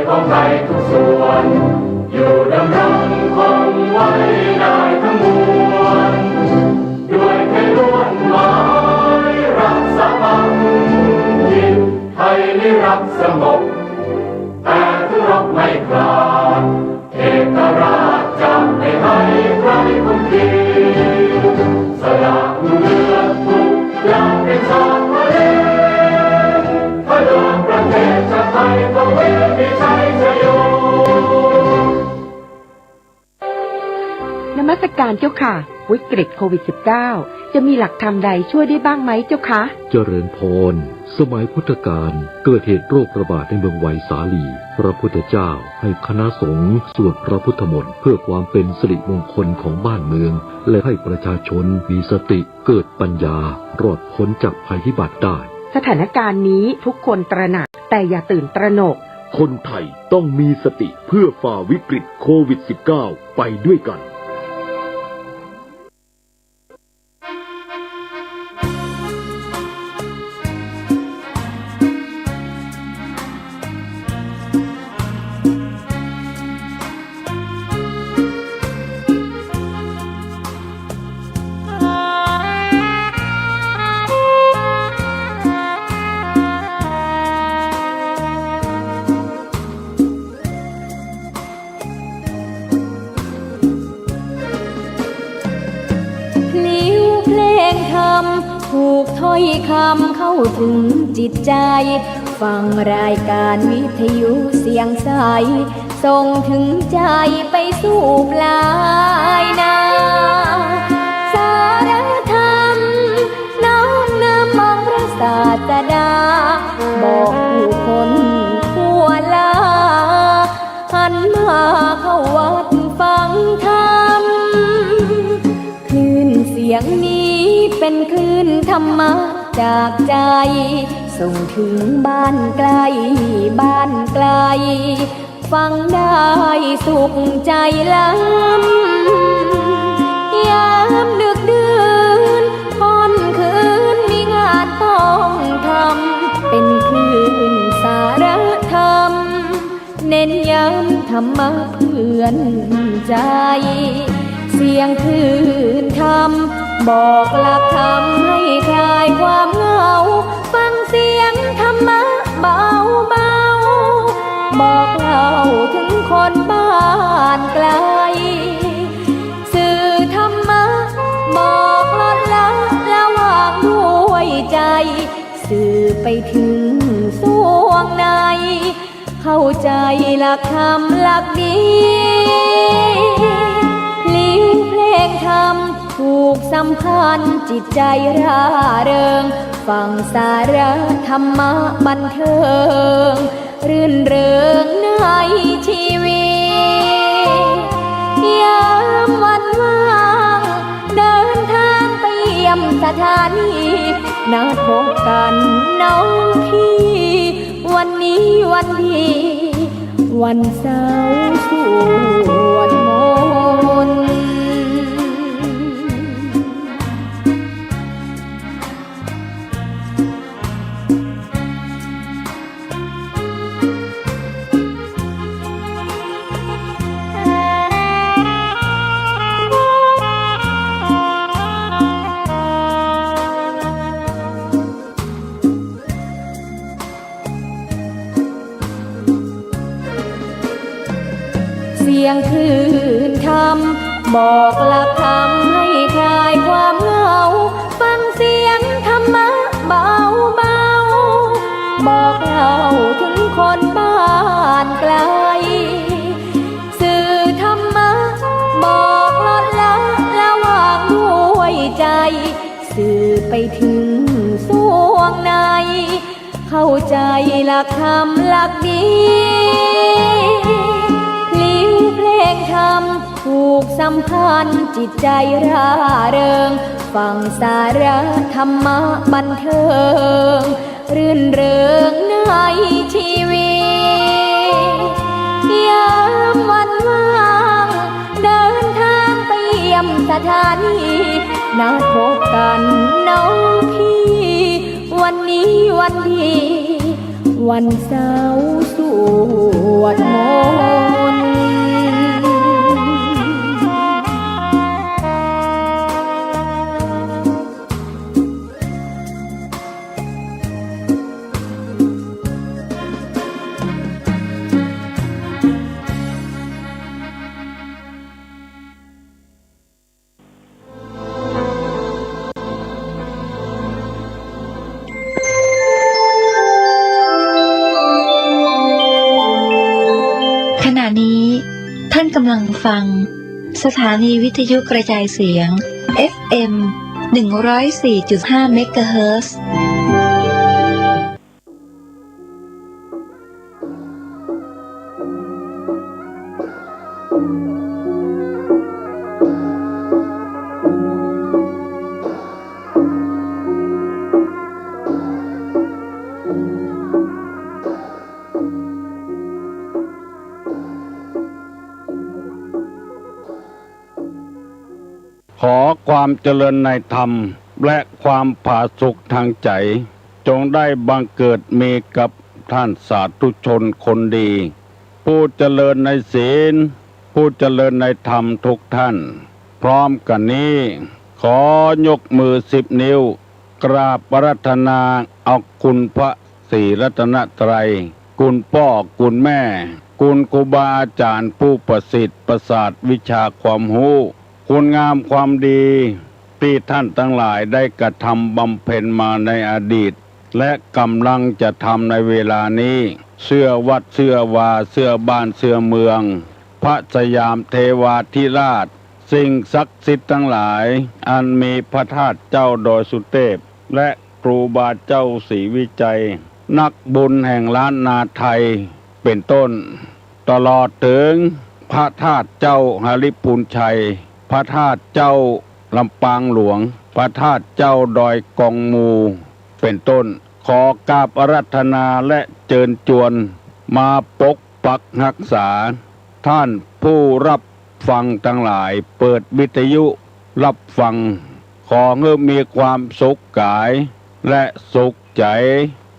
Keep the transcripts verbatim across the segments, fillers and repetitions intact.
ของไทยทุกส่วน อยู่ดำรงคงไว้ได้ทั้งมวล ด้วยไทยล้วนหมายรักสถาบัน ไทยนิรักสงบ แต่ถึงรบไม่ขาด เอกราชจะไม่ให้ใครข่มขีด สละเลือดทุกอย่างเป็นสามัคคี เพื่อประเทศชาติไทยของเรามีชัยชโย นมัสการเจ้าค่ะ วิกฤตโควิด สิบเก้า จะมีหลักธรรมใดช่วยได้บ้างไหมเจ้าคะ เจริญพร สมัยพุทธกาลเกิดเหตุโรคระบาดในเมืองไวสาลี พระพุทธเจ้าให้คณะสงฆ์สวดพระพุทธมนต์เพื่อความเป็นสิริมงคลของบ้านเมือง และให้ประชาชนมีสติเกิดปัญญารอดพ้นจากภัยพิบัติได้ สถานการณ์นี้ทุกคนตระหนัก แต่อย่าตื่นตระหนก คนไทยต้องมีสติเพื่อฝ่าวิกฤตโควิด สิบเก้า ไปด้วยกัน พลิ้วเพลงธรรม ผูกถ้อยคำเข้าถึงจิตใจ ฟังรายการวิทยุเสียงใส ส่งถึงใจไปสู่ปลายนา สารธรรม น้อมนำองค์พระศาสดา บอกผู้คนทั่วลา หันมาเข้าวัดฟังธรรม คลื่นเสียงนี้เป็นคลื่นธรรมะจากใจ ส่งถึงบ้านไกลบ้านไกล ฟังได้สุขใจล้ำ ยามดึกดื่นค่ำคืนมีงานต้องทำ เป็นคลื่นสารธรรม เน้นย้ำธรรมะเพื่อนใจ เสียงคลื่นธรรม บอกหลักธรรมให้คลายความเหงา ฟังเสียงธรรมะเบาๆ บอกเล่าถึงคนบ้านไกล สื่อธรรมะ บอกลดละละวางด้วยใจ สื่อไปถึงส่วงใน เข้าใจหลักธรรมหลักดี พลิ้วเพลงธรรม ผูกสัมพันธ์จิตใจร่าเริง ฟังสาระธรรมะบันเทิง รื่นเริงในชีวิต ยามวันว่าง เดินทางไปเยี่ยมสถานี นัดพบกันน้องพี่ วันนี้วันดี วันเสาร์สวดมนต์ เสียงคลื่นธรรม บอกหลักธรรมให้คลายความเหงา ฟังเสียงธรรมะเบาๆ บอกเล่าถึงคนบ้านไกล สื่อธรรมะ บอกลดละละวางด้วยใจ สื่อไปถึงส่วงใน เข้าใจหลักธรรมหลักดี พลิ้วเพลงธรรม ผูกสัมพันธ์จิตใจร่าเริง ฟังสาระธรรมะบันเทิง รื่นเริงในชีวิต ยามวันว่าง เดินทางไปเยี่ยมสถานี นัดพบกันน้องพี่ วันนี้วันดี วันเสาร์สว ขณะนี้ท่านกำลังฟังสถานีวิทยุกระจายเสียง เอฟ เอ็ม หนึ่งร้อยสี่จุดห้า เมกะเฮิรตซ์ ขอความเจริญในธรรมและความผาสุกทางใจ๋ จงได้บังเกิดมีกับท่านสาธุชนคนดี ผู้เจริญในศีล ผู้เจริญในธรรมทุกท่าน พร้อมกั๋นนี้ ขอยกมือสิบนิ้ว กราบอาราธนาเอาคุณพระศรีรัตนตรัย คุณป้อ คุณแม่ คุณครูบาอาจ๋ารย์ผู้ประสิทธิ์ประสาทวิชาความฮู้ คุณงามความดี ตี้ท่านตังหลายได้กระทำบำเพ็ญมาในอดีต และก่ำลังจะทำในเวลานี้ เสื้อวัดเสื้อวา เสื้อบ้านเสื้อเมือง พระสยามเทวาธิราช สิ่งศักดิ์สิทธิ์ตังหลาย อันมีพระธาตุเจ้าดอยสุเทพ และครูบาเจ้าศรีวิชัย นักบุญแห่งล้านนาไทย เป๋นต้น ตลอดเถิงพระธาตุเจ้าหริภุญชัย พระธาตุเจ้าลำปางหลวง พระธาตุเจ้าดอยกองมู เป๋นต้น ขอกราบอาราธนาและเจิญจวนมาปกปักฮักษา ท่านผู้ฮับฟังตังหลาย เปิดวิทยุฮับฟัง ขอหื้อมีความสุขกายและสุขใจ๋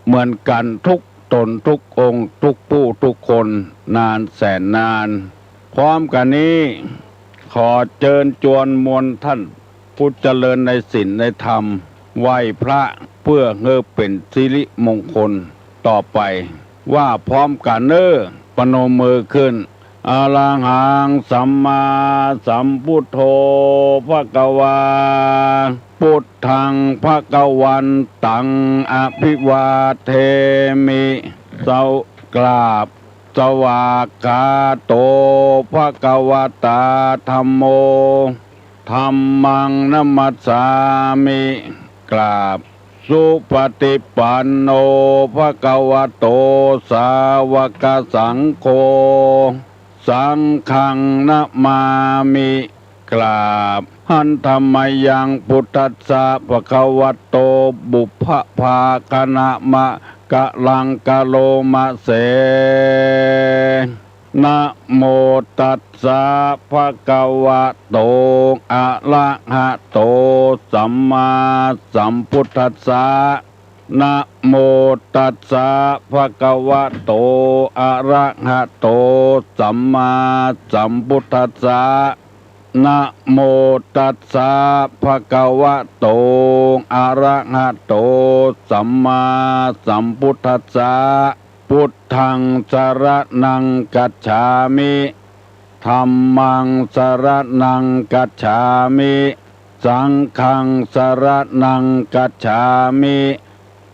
เหมือนกั๋นทุกต๋นทุกองค์ทุกผู้ทุกคนนานแสนนาน พร้อมกั๋นนี้ ขอเจิญจวนมวลท่านผู้เจริญในศีลในธรรม ไหว้พระเพื่อหื้อเป๋นสิริมงคลต่อไป ว่าพร้อมกั๋นเน่อ ประนมมือขึ้น อะระหังสัมมาสัมพุทโธ ภะคะวา พุทธัง ภะคะวันตัง อะภิวาเทมิ สว- กราบ สวากขาโต ภะคะวะตา ธัมโม ธัมมัง นะมัสสามิ กราบ สุปะติปันโน ภะคะวะโต สาวะกะสังโฆ สังฆัง นะมามิ กราบ หันธะมะยัง พุทธัสสะ ภะคะวะโต ปุพพะภาคะนะมะกะลังกะโลมะเส นะโมตัสสะ ภะคะวะโต อะระหะโต สัมมาสัมพุทธัสสะ นะโมตัสสะ ภะคะวะโต อะระหะโต สัมมาสัมพุทธัสสะ นะโมตัสสะ ภะคะวะโต อะระหะโต สัมมาสัมพุทธัสสะ พุทธัง สะระณัง คัจฉามิ ธัมมัง สะระณัง คัจฉามิ สังฆัง สะระณัง คัจฉามิ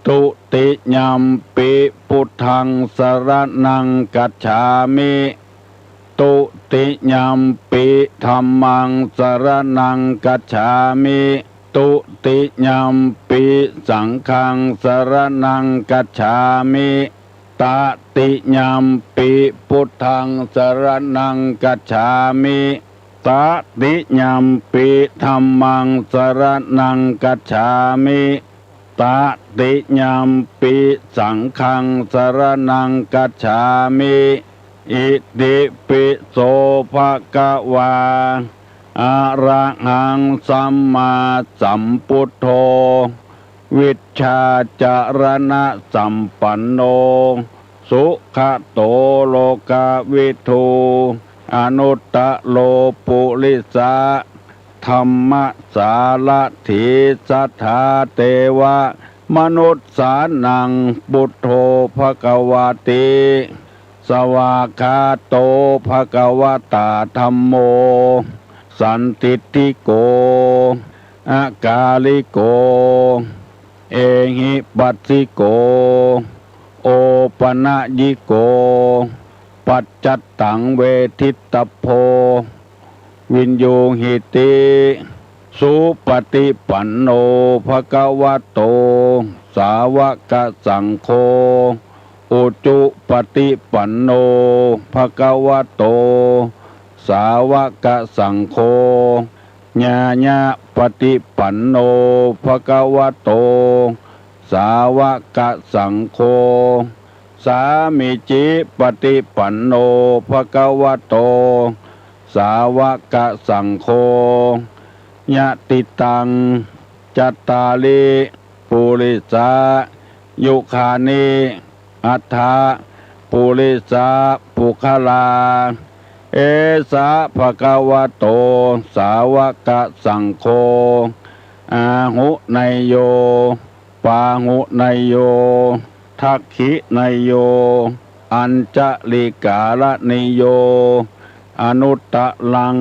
ทุติยัมปิ พุทธัง สะระณัง คัจฉามิ ทุติยัมปิ ธัมมัง สะระณัง คัจฉามิ ทุติยัมปิ สังฆัง สะระณัง คัจฉามิ ตติยัมปิ พุทธัง สะระณัง คัจฉามิ ตติยัมปิ ธัมมัง สะระณัง คัจฉามิ ตติยัมปิ สังฆัง สะระณัง คัจฉามิ อิติปิโส ภะคะวา อะระหัง สัมมาสัมพุทโธ วิชชาจะระณะสัมปันโน สุขะโต โลกะวิทู อนุตตะโร ปุริสะ ธัมมะสารถี สัทธา เตวะ มนุสสานัง พุทโธ ภะคะวะติ สวากขาโต ภะคะวะตา ธัมโม สันทิฏฐิโก อะกาลิโก เอหิปัสสิโก โอปะนะยิโก ปัจจัตตังเวทิตตพโพ วิญญูหิติ สุปฏิปันโน ภะคะวะโต สาวกสังโฆ อุจุปฏิปันโน ภะคะวะโต สาวกสังโฆ ญาญาปฏิปันโน ภะคะวะโต สาวกสังโฆ สามีจิปฏิปันโน ภะคะวะโต สาวกสังโฆ ยะติตัง จัตตาริ ปุริสายุคานิ อัฏฐะ ปุริสะปุคคลา เอสะ ภะคะวะโต สาวกสังโฆ อาหุเนยโย ปาหุเนยโย ทักขิเนยโย อัญจลิกาลเนยโย อนุตตรัง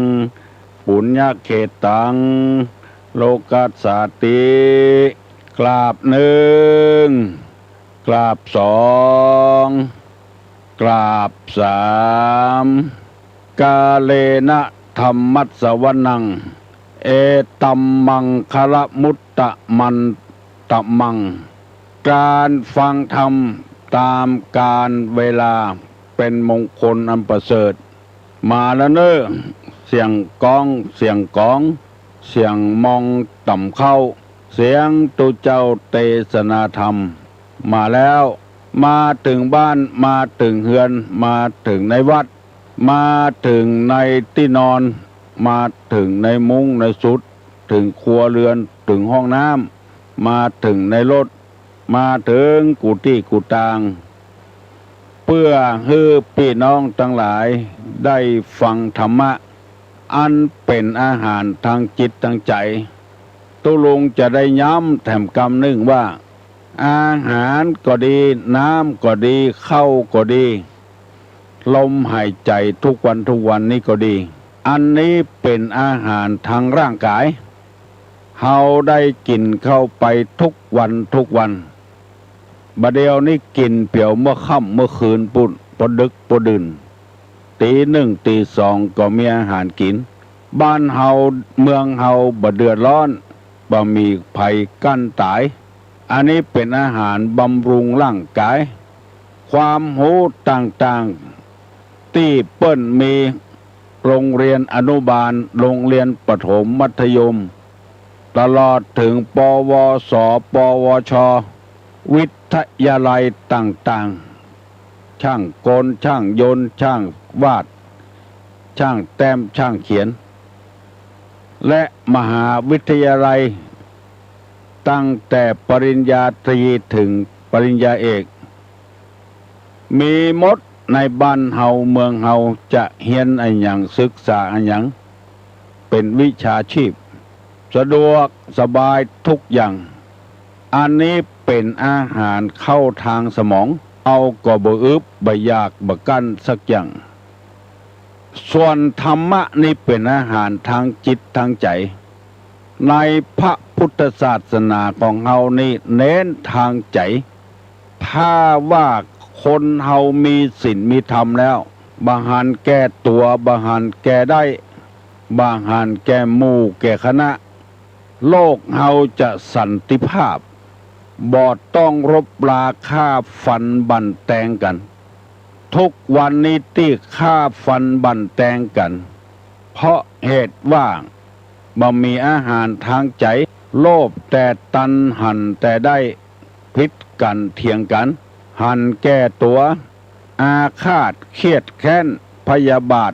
ปุญญเขตตัง โลกัสสาติ กราบหนึ่ง กราบสอง กราบสาม กาเลนะธัมมัสสวนัง เอตัมมังคละมุตตะมันตะมัง การฟังธรรมต๋ามกาลเวลาเป๋นมงคลอันประเสริฐ มาแล้วเน่อ เสียงก้อง เสียงก๋อง เสียงมองต่ำเข้า เสียงตุ๊เจ้าเตสนาธรรม มาแล้ว มาเถิงบ้าน มาเถิงเฮือน มาเถิงในวัด มาเถิงในตี้นอน มาเถิงในมุ้งในสุด เถิงครัวเรือน เถิงห้องน้ำ มาเถิงในรถ มาเถิงกู้ตี้กู้ตาง เปื้อหื้อปี้น้องตังหลายได้ฟังธรรมะ อันเป๋นอาหารตางจิตตางใจ๋ ตุ๊ลุงจะได้ย้ำแถมกำนึ่งว่า อาหารก็ดี น้ำก็ดี ข้าวก็ดี ลมหายใจ๋ทุกวันทุกวันนี้ก็ดี อันนี้เป๋นอาหารตางร่างก๋าย เฮาได้กิ๋นเข้าไปทุกวันทุกวัน บ่าเดี่ยวนี้กิ๋นเปียวเมื่อค่ำเมื่อคืนปู้น ปอดึกปอดื่น ตี๋หนึ่งตี๋สองก็มีอาหารกิ๋น บ้านเฮาเมืองเฮาบ่เดือดร้อน บ่มีภัยกั้นต๋าย อันนี้เป๋นอาหารบำรุงร่างก๋าย ความฮู้ต่างๆ ตี้เปิ้นมีโรงเรียนอนุบาล โรงเรียนประถมมัธยม ตลอดเถิง ปวส ปวช วิทยาลัยต่างๆ ช่างกล ช่างยนต์ ช่างวาด ช่างแต้ม ช่างเขียน และมหาวิทยาลัย ตั้งแต่ปริญญาตรีเถิงปริญญาเอก มีหมดในบ้านเฮาเมืองเฮา จะเฮียนอะหยัง ศึกษาอะหยัง เป๋นวิชาชีพ สะดวกสบายทุกอย่าง อันนี้เป๋นอาหารเข้าตางสมอง เอาก็บ่อึดบ่อยากบ่กั้นสักอย่าง ส่วนธรรมะนี้เป๋นอาหารตางจิตตางใจ๋ ในพระพุทธศาสนาของเฮานี้เน้นตางใจ๋ ถ้าว่าคนเฮามีศีลมีธรรมแล้ว บ่หันแก่ตั๋ว บ่หันแก่ได้ บ่หันแก่หมู่แก่คณะ โลกเฮาจะสันติภาพ บ่ต้องรบราฆ่าฟันบั่นแตงกั๋น ทุกวันนี้ตี้ฆ่าฟันบั่นแตงกั๋น เพราะเหตุว่าบ่มีอาหารตางใจ๋ โลภแต่ตัณ หันแต่ได้ ผิดกั๋นเถียงกั๋น หันแก่ตั๋ว อาฆาตเคียดแค้นพยาบาท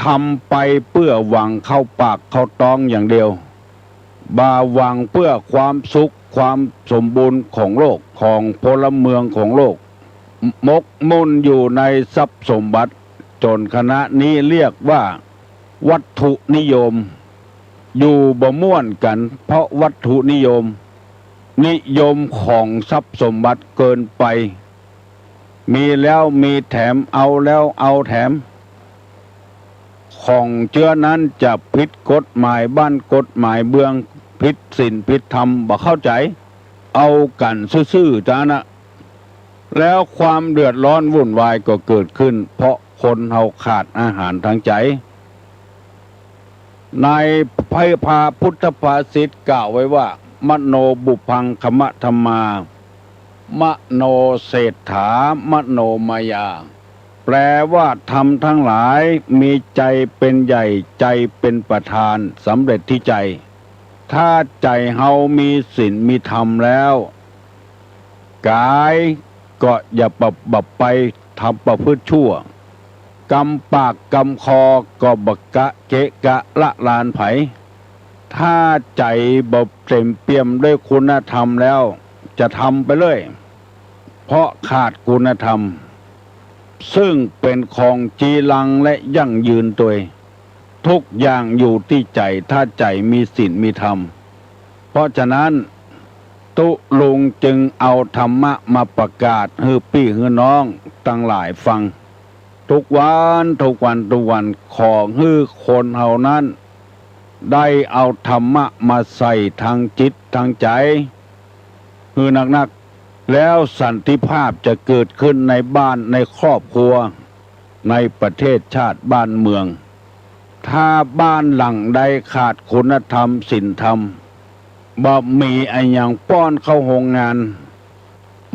ทำไปเปื้อหวังเข้าปากเข้าต๊องอย่างเดียว บ่หวังเปื้อความสุขความสมบูรณ์ของโลก ของพลเมืองของโลก หมกมุ่นอยู่ในทรัพย์สมบัติ จ๋นขณะนี้เรียกว่าวัตถุนิยม อยู่บ่ม่วนกั๋นเพราะวัตถุนิยม นิยมของทรัพย์สมบัติเกินไป มีแล้วมีแถม เอาแล้วเอาแถม ของเจื้อนั้นจะผิดกฎหมายบ้านกฎหมายเมือง ผิดศีลผิดธรรม บ่เข้าใจ๋ เอากั๋นซื่อๆ จานะ แล้วความเดือดร้อนวุ่นวายก็เกิดขึ้น เพราะคนเฮาขาดอาหารทางใจ๋ ในพระพุทธภาษิตกล่าวไว้ว่า มโนปุพพังคมะธัมมา มโนเศรษฐามโนมยา แปลว่า ธรรมทั้งหลายมีใจ๋เป๋นใหญ่ ใจ๋เป๋นประธาน สำเร็จตี้ใจ๋ ถ้าใจ๋เฮามีศีลมีธรรมแล้ว ก๋ายก็อย่าปะ บ่ไปทำประพฤติชั่ว กำปากกำคอก็บ่กะเกะกะละลานใผ ถ้าใจ๋บ่เต๋มเปี่ยมด้วยคุณธรรมแล้ว จะทำไปเรื่อย เพราะขาดคุณธรรม ซึ่งเป๋นของจีรังและยั่งยืนตวย ทุกอย่างอยู่ตี้ใจ๋ ถ้าใจ๋มีศีลมีธรรม เพราะฉะนั้น ตุ๊ลุงจึงเอาธรรมะมาประกาศหื้อปี้หื้อน้องตังหลายฟัง ทุกวัน ทุกวัน ทุกวัน ขอหื้อคนเฮานั้น ได้เอาธรรมะมาใส่ตางจิตตางใจ๋ หื้อนักๆ แล้วสันติภาพจะเกิดขึ้นในบ้านในครอบครัว ในประเทศชาติบ้านเมือง ถ้าบ้านหลังใดขาดคุณธรรมศีลธรรม บ่มีอะหยังป้อนเข้าโฮงงาน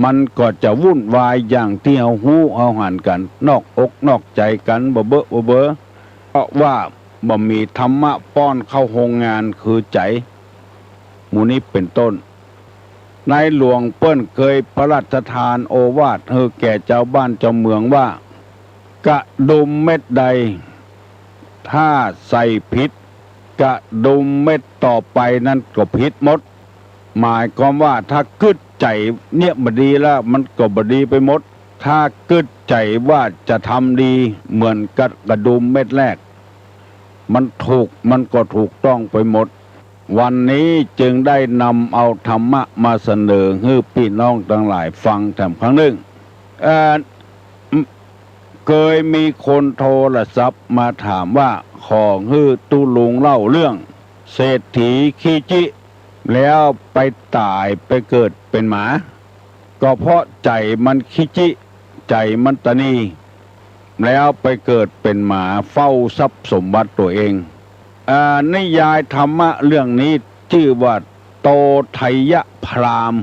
มันก็จะวุ่นวายอย่างตี้เฮาฮู้เฮาหันกั๋น นอกอกนอกใจ๋กั๋นบ่เบอะบ่เบอ เพราะว่าบ่มีธรรมะป้อนเข้าโฮงงานคือใจ๋ หมู่นี้เป๋นต้น ในหลวงเปิ้นเกยพระราชทานโอวาทหื้อแก่จาวบ้านจาวเมืองว่า กระดุมเม็ดใด ถ้าใส่ผิด กระดุมเม็ดต่อไปนั้นก็ผิดหมด หมายความว่าถ้ากึ๊ดใจ๋เนี่ยบ่ดีแล้ว มันก็บ่ดีไปหมด ถ้ากึ๊ดใจ๋ว่าจะทำดีเหมือนกับกระดุมเม็ดแรก มันถูก มันก็ถูกต้องไปหมด วันนี้จึงได้นำเอาธรรมะมาเสนอหื้อปี้น้องตังหลายฟังแถมครั้งนึ่ง เอ่อ เกยมีคนโทรศัพท์มาถามว่า ขอหื้อตุ๊ลุงเล่าเรื่องเศรษฐีขี้จิ แล้วไปต๋ายไปเกิดเป๋นหมา ก็เพราะใจ๋มันขี้จิ ใจ๋มันตะนี แล้วไปเกิดเป๋นหมาเฝ้าทรัพย์สมบัติตั๋วเอง อ่า นิยายธรรมะเรื่องนี้จื้อว่าโตไทยพราหมณ์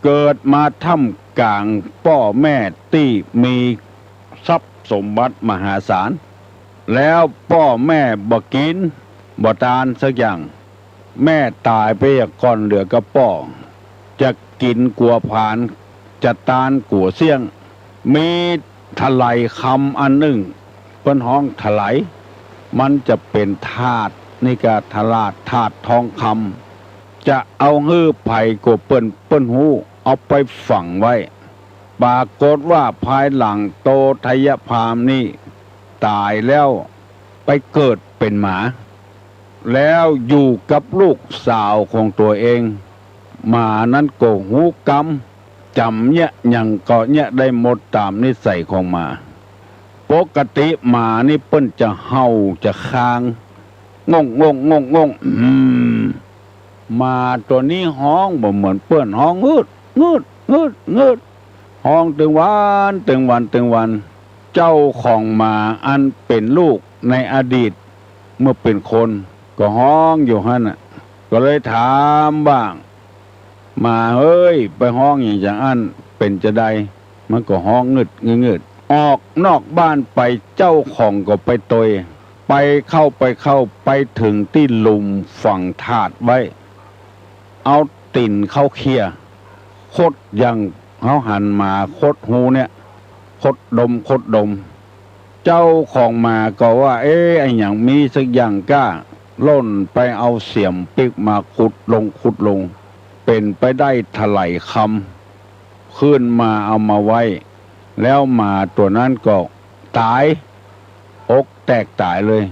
เกิดมาท่ามกลางป้อแม่ตี้มีทรัพย์สมบัติมหาศาล แล้วป้อแม่บ่กิ๋นบ่ตานสักอย่าง แม่ต๋ายไปก่อนเหลือกับป้อ จะกิ๋นกั๋วผลาญ จะตานกั๋วเสี้ยง มีถะไหลคำอันนึ่ง เปิ้นฮ้องถะไหล มันจะเป๋นถาด นี่ก็ถาด ถาดทองคำ จะเอาหื้อใผกั๋วเปิ้น เปิ้นฮู้ เอาไปฝังไว้ ปรากฏว่าภายหลังโตไทยพราหมณ์นี่ต๋ายแล้วไปเกิดเป๋นหมา แล้วอยู่กับลูกสาวของตั๋วเอง หมานั้นก็ฮู้กำ จ๋ำเยียะหยังก็เยียะได้หมดต๋ามนิสัยของหมา ปกติหมานี่เปิ้นจะเห่าจะคาง ง่ง ง่ง ง่ง ง่ง อืม หมาตั๋วนี้ฮ้องบ่เหมือนเปิ้น ฮ้องงืด งืด งืด งืด ฮ้องตึงวัน ตึงวัน ตึงวัน เจ้าของหมาอันเป๋นลูกในอดีต เมื่อเป๋นคนก็ฮ้องอยู่หั้นน่ะ ก็เลยถามว่า หมาเอ้ย ไปฮ้องหยังจาอั้น เป๋นจาใด มันก็ฮ้องงืด งืด งืด ออกนอกบ้านไป เจ้าของก็ไปตวย ไปเข้า ไปเข้า ไปเถิงตี้หลุมฝังถาดไว้ เอาตี๋นเข้าเคี่ย ขดอย่างเฮาหันหมาขดฮูเนี่ย ขดดม ขดดม เจ้าของหมาก็ว่า เอ๊ะ อะหยังมีสักอย่างก้า ล่นไปเอาเสียมปิ๊กมาขุดลง ขุดลง เป๋นไปได้ถะไหลคำ ขึ้นมาเอามาไว้ แล้วหมาตั๋วนั้นก็ต๋าย อกแตกต๋ายเลย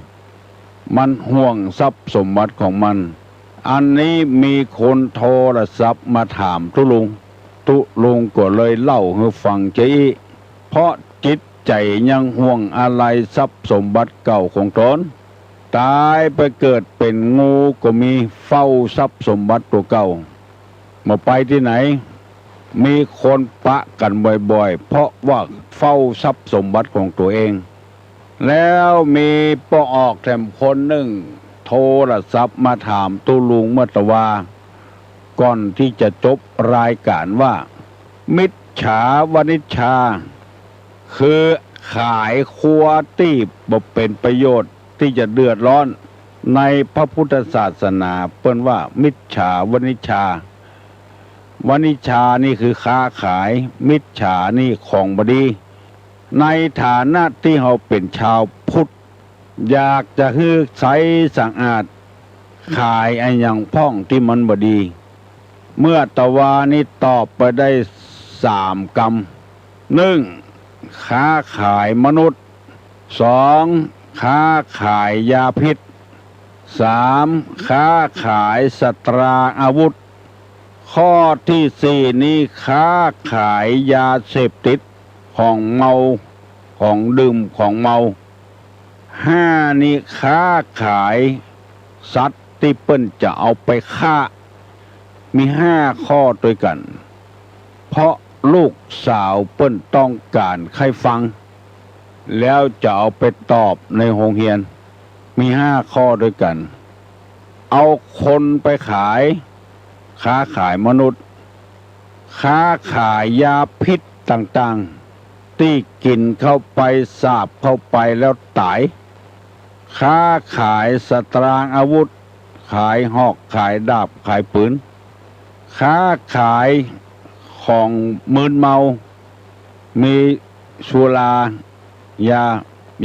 มันห่วงทรัพย์สมบัติของมัน อันนี้มีคนโทรศัพท์มาถามตุ๊ลุง ตุ๊ลุงก็เลยเล่าหื้อฟังจาอี้ เพราะจิตใจ๋ยังห่วงอาลัยทรัพย์สมบัติเก่าของต๋น ต๋ายไปเกิดเป๋นงูก็มี เฝ้าทรัพย์สมบัติตั๋วเก่า บ่ไปตี้ไหน มีคนปะกั๋นบ่อยๆ เพราะว่าเฝ้าทรัพย์สมบัติของตั๋วเอง แล้วมีป้อออกแถมคนนึ่งโทรศัพท์มาถามตุ๊ลุงเมื่อตะวา ก่อนตี้จะจบรายก๋านว่า มิจฉาวณิชชา คือขายครัวตี้บ่เป๋นประโยชน์ ตี้จะเดือดร้อน ในพระพุทธศาสนาเปิ้นว่ามิจฉาวณิชชา วณิชชานี่คือค้าขาย มิจฉานี่ของบ่ดี ในฐานะตี้เฮาเป๋นจาวพุทธ อยากจะหื้อใสสะอาด ขายอะหยังพ่องตี้มันบ่ดี เมื่อตะวานี้ตอบไปได้สามกำ นึ่ง ค้าขายมนุษย์ สอง ค้าขายยาพิษ สาม ค้าขายสัตราอาวุธ ข้อตี้สี่นี้ค้าขายยาเสพติด ของเมา ของดื่ม ของเมา ห้านี้ค้าขายสัตว์ตี้เปิ้นจะเอาไปฆ่า มีห้าข้อตวยกั๋น เพราะลูกสาวเปิ้นต้องก๋านใค่ฟัง แล้วจะเอาไปตอบในโฮงเฮียน มีห้าข้อตวยกั๋น เอาคนไปขาย ค้าขายมนุษย์ ค้าขายยาพิษต่างๆ ตี้กิ๋นเข้าไป สาบเข้าไปแล้วต๋าย ค้าขายสัตราอาวุธ ขายหอก ขายดาบ ขายปืน ค้าขายของมึนเมา มีสุรา ยา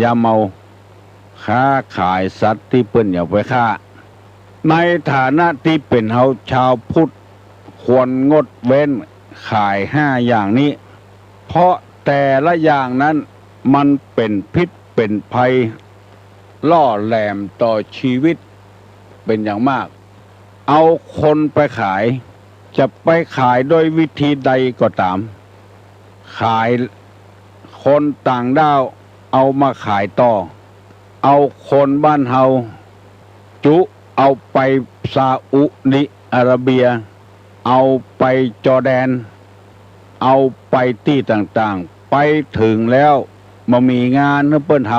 ยาเมา ค้าขายสัตว์ตี้เปิ้นเอาไปฆ่า ในฐานะตี้เป๋นเฮาจาวพุทธ ควรงดเว้นขายห้าอย่างนี้ เพราะแต่ละอย่างนั้นมันเป๋นพิษเป๋นภัย ล่อแหลมต่อชีวิตเป๋นอย่างมาก เอาคนไปขาย จะไปขายด้วยวิธีใดก็ต๋าม ขายคนต่างด้าวเอามาขายต่อ เอาคนบ้านเฮา จุเอาไปซาอุดิอาระเบีย เอาไปจอร์แดน เอาไปตี้ต่างๆ ไปเถิงแล้วบ่มีงานหื้อเปิ้นท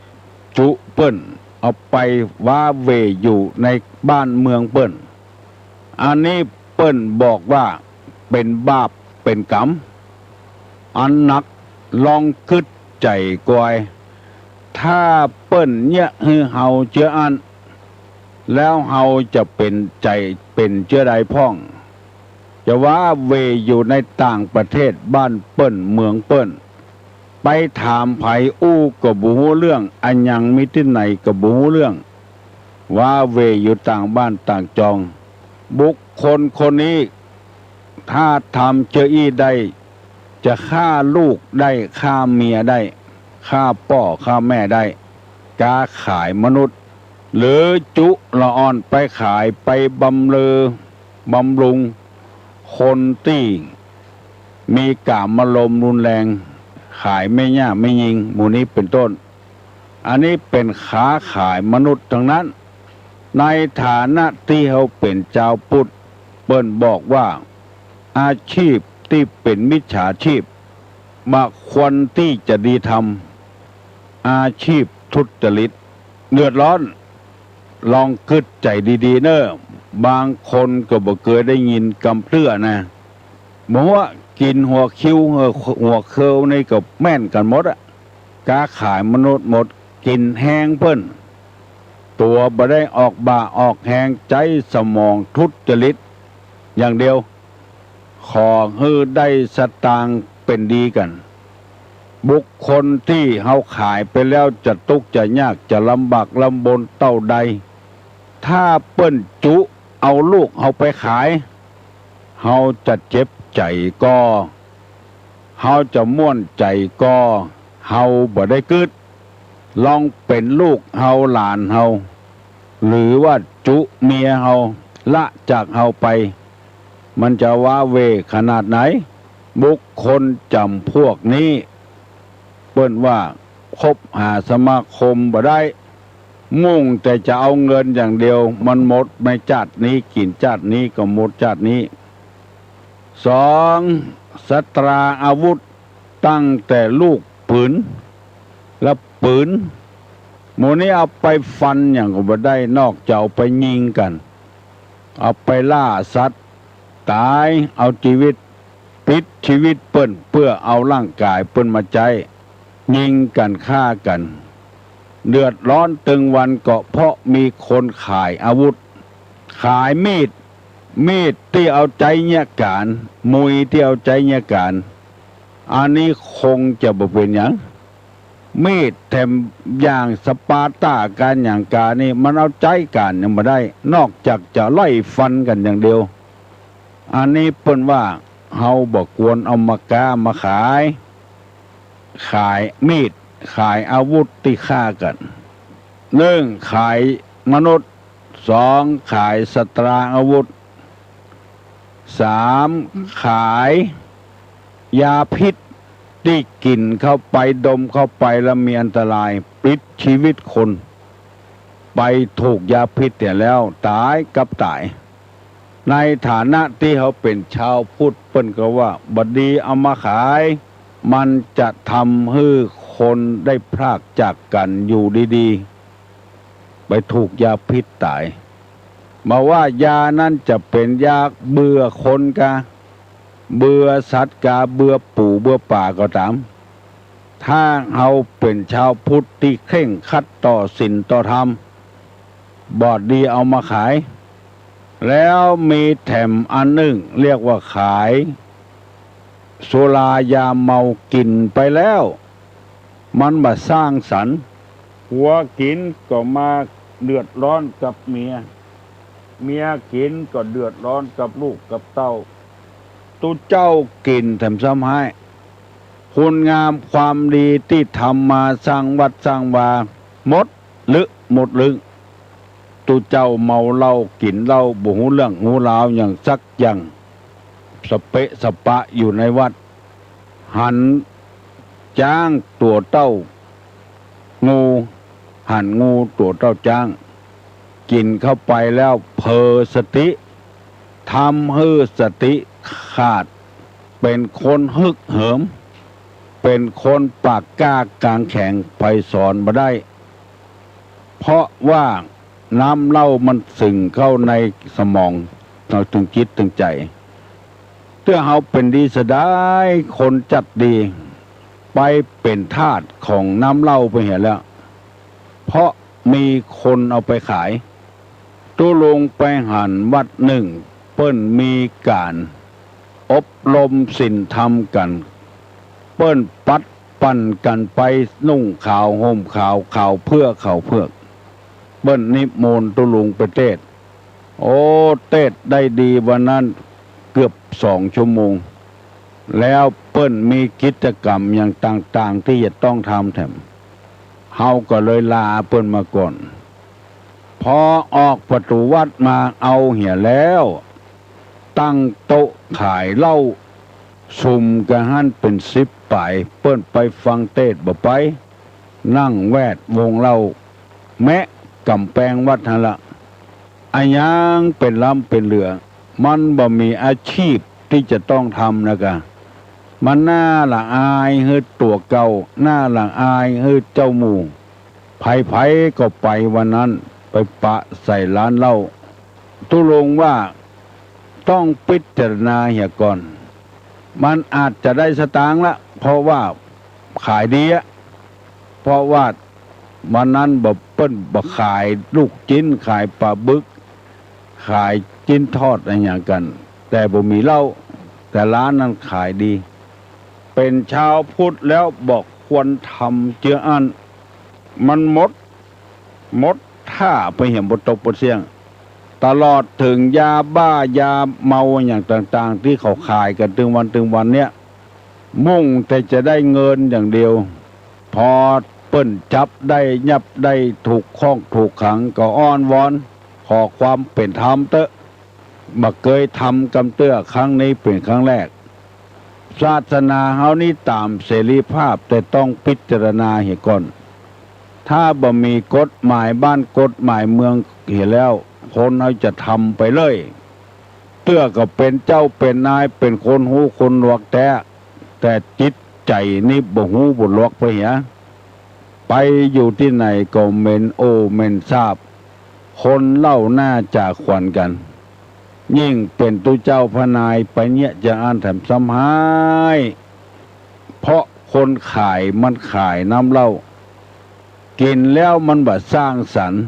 ำ จุเปิ้นเอาไปว้าเหว่อยู่ในบ้านเมืองเปิ้น อันนี้เปิ้นบอกว่าเป๋นบาปเป๋นก๋รรมอันหนัก ลองกึ๊ดใจ๋กอย ถ้าเปิ้นเยียะหื้อเฮาเจื้ออั้น แล้วเฮาจะเป๋นใจ๋เป๋นเจื้อใดพ่อง จะว้าเหว่อยู่ในต่างประเทศบ้านเปิ้นเมืองเปิ้น ไปถามใผอู้ก็บ่ฮู้เรื่อง อะหยังมีตี้ไหนก็บ่ฮู้เรื่อง ว้าเหว่อยู่ต่างบ้านต่างจอง บุคคลคนนี้ ถ้าทำเจ้าอี้ได้ จะฆ่าลูกได้ ฆ่าเมียได้ ฆ่าป้อฆ่าแม่ได้ ก๊าขายมนุษย์ หรือจุละอ่อนไปขาย ไปบำเรอบำรุงคนตี้มีกามารมณ์รุนแรง ขายแม่หญ้าแม่ญิง หมู่นี้เป๋นต้น อันนี้เป๋นค้าขายมนุษย์ตังนั้น ในฐานะตี้เฮาเป๋นจาวพุทธ เปิ้นบอกว่า อาชีพตี้เป๋นมิจฉาชีพ บ่ควรตี้จะดีทำ อาชีพทุจริต เดือดร้อน ลองกึ๊ดใจ๋ดีๆ เน่อ บางคนก็บ่เกยได้ยินกำเตื้อนะ บ่ฮู้ว่ากิ๋นหัวคิว หัว หัวเคิวนี่ก็แม่นกั๋นหมดอะ ก๊าขายมนุษย์หมด กิ๋นแฮงเปิ้น ตั๋วบ่ได้ออกบ่าออกแฮง ใจ๊สมองทุจริตอย่างเดียว ขอหื้อได้สตางค์เป๋นดีกั๋น บุคคลตี้เฮาขายไปแล้วจะตุ๊กข์จะยากจะลำบากลำบนเต้าใด ถ้าเปิ้นจุเอาลูกเฮาไปขาย เฮาจะเจ็บใจ๋ก่อ เฮาจะม่วนใจ๋ก่อ เฮาบ่ได้กึ๊ด ลองเป๋นลูกเฮาหลานเฮา หรือว่าจุเมียเฮาละจากเฮาไป มันจะว้าเหว่ขนาดไหน บุคคลจ๋ำพวกนี้ เปิ้นว่าคบหาสมาคมบ่ได้ มุ่งแต่จะเอาเงินอย่างเดียว มันหมดในจาตินี้ กิ๋นจาตินี้ก็หมดจาตินี้ สอง สัตราอาวุธ ตั้งแต่ลูกปื๋น และปื๋น หมู่นี้เอาไปฟันหยังก็บ่ได้ นอกจากเอาไปยิงกั๋น เอาไปล่าสัตว์ต๋าย เอาจีวิต ปิดจีวิตเปิ้น เปื้อเอาร่างก๋ายเปิ้นมาใจ๊ ยิงกั๋น ฆ่ากั๋น เดือดร้อนตึงวันก็เพราะมีคนขายอาวุธ ขายมีด มีดตี้เอาใจ๊เยียะก๋าน มุยตี้เอาใจ๊เยียะก๋าน อันนี้คงจะบ่เป๋นหยัง มีดแถมอย่างสปาร์ตาก๋านหยังก๋านนี่ มันเอาใจ๊ก๋านหยังบ่ได้ นอกจากจะไล่ฟันกั๋นอย่างเดียว อันนี้เปิ้นว่าเฮาบ่ควรเอามาก๊ามาขาย ขายมีด ขายอาวุธตี้ฆ่ากั๋น นึ่ง ขายมนุษย์ สอง ขายสัตราอาวุธ สาม ขายยาพิษตี้กิ๋นเข้าไป ดมเข้าไปแล้วมีอันตราย ปิดจีวิตคน ไปถูกยาพิษเหียแล้วต๋ายกับต๋าย ในฐานะตี้เฮาเป๋นชาวพุทธ เปิ้นก็ว่าบ่ดีเอามาขาย มันจะทำหื้อคนได้พรากจากกั๋นอยู่ดีๆ ไปถูกยาพิษต๋าย บ่ว่ายานั้นจะเป๋นยาเบื่อคนกา เบื่อสัตว์กา เบื่อปู่เบื่อป่าก็ต๋าม ถ้าเฮาเป๋นชาวพุทธตี้เคร่งครัดต่อศีลต่อธรรม บ่ดีเอามาขาย แล้วมีแถมอันนึ่งเรียกว่าขายสุรายาเมา กิ๋นไปแล้ว มันบ่สร้างสรรค์ ผัวกิ๋นก็มาเดือดร้อนกับเมีย เมียกิ๋นก็เดือดร้อนกับลูกกับเต้า ตุ๊เจ้ากิ๋นแถมซ้ำฮ้าย คุณงามความดีตี้ทำมาสร้างวัดสร้างวา หมดลึหมดลึ ตุ๊เจ้าเมาเหล้ากิ๋นเหล้าบ่ฮู้เรื่องฮู้ราวหยังสักอย่าง สะเปะสะปะอยู่ในวัด หันจ๊างตั๋วเต้า งู หันงูตั๋วเต้าจ๊าง กิ๋นเข้าไปแล้วเผลอสติ ทำหื้อสติขาด เป๋นคนฮึกเหิม เป๋นคนปากกล้ากางแข็ง ใผสอนบ่ได้ เพราะว่าน้ำเหล้ามันสิงเข้าในสมอง เฮาตึงจิตตึงใจ๋ เตื้อเฮาเป๋นดีเสียดาย คนจัดดี ไปเป๋นทาสของน้ำเหล้าไปเหียแล้ว เพราะมีคนเอาไปขาย ตุ๊ลุงไปหันวัดนึ่ง เปิ้นมีก๋านอบรมศีลธรรมกั๋น เปิ้นปัดปั่นกั๋นไปนุ่งขาวห่มขาว ขาวเผือก ขาวเผือก เปิ้นนิมนต์ตุ๊ลุงไปเตสน์ โอ้ เตสน์ได้ดีวันนั้นเกือบสองชั่วโมง แล้วเปิ้นมีกิจกรรมอย่างต่างๆ ตี้จะต้องทำแถม เฮาก็เลยลาเปิ้นมาก่อน พอออกประตู๋วัดมาเอาเหียแล้ว ตั้งโต๊ะขายเหล้า สุมกั๋นหั้นเป๋นสิบป๋าย เปิ้นไปฟังเตสน์บ่ไป นั่งแวดวงเหล้า แมะก๋ำแปงวัดหั้นละ อะหยังเป๋นล้ำเป๋นเหลือ มันบ่มีอาชีพตี้จะต้องทำนะกา มันน่าละอายหื้อตั๋วเก่า น่าละอายหื้อเจ้าหมู่ ใผๆ ก็ไปวันนั้น ไปปะใส่ร้านเหล้า ตุ๊ลุงว่าต้องพิจารณาเหียก่อน มันอาจจะได้สตางค์ละ เพราะว่าขายดีอะ เพราะว่าวันนั้นบ่ เปิ้นบ่ขายลูกจิ๊น ขายป๋าบึก ขายจิ๊นทอดอะหยังกั๋น แต่บ่มีเหล้า แต่ร้านนั้นขายดี เป๋นชาวพุทธแล้วบ่ควรทำเจื้ออั้น มันหมด หมดท่าไปเหียบ่ตกบ่เสี้ยง ตลอดเถิงยาบ้ายาเมาอะหยังต่างๆ ตี้เขาขายกั๋นตึงวันตึงวันเนี้ย มุ่งแต่จะได้เงินอย่างเดียว พอเปิ้นจับได้ยับได้ถูกข้องถูกขังก็อ้อนวอนขอความเป๋นธรรมเต๊อะ บ่เกยทำกำเตื้อ ครั้งนี้เป๋นครั้งแรก ศาสนาเฮานี้ต๋ามเสรีภาพ แต่ต้องพิจารณาเหียก่อน ถ้าบ่มีกฎหมายบ้านกฎหมายเมืองเหียแล้ว คนเฮาจะทำไปเลย เตื้อก็เป๋นเจ้าเป๋นนาย เป๋นคนฮู้คนหลวกแต๊ แต่จิตใจ๋นี่บ่ฮู้บ่หลวกไปเหีย ไปอยู่ตี้ไหนก็เหม็นโอ้เหม็นซาบ คนเล่าหน้าจ๋าขวัญกั๋น ยิ่งเป๋นตุ๊เจ้าพระนายไปเยียะจาอั้นแถมซ้ำฮ้าย เพราะคนขายมันขายน้ำเหล้า กิ๋นแล้วมันบ่สร้างสรรค์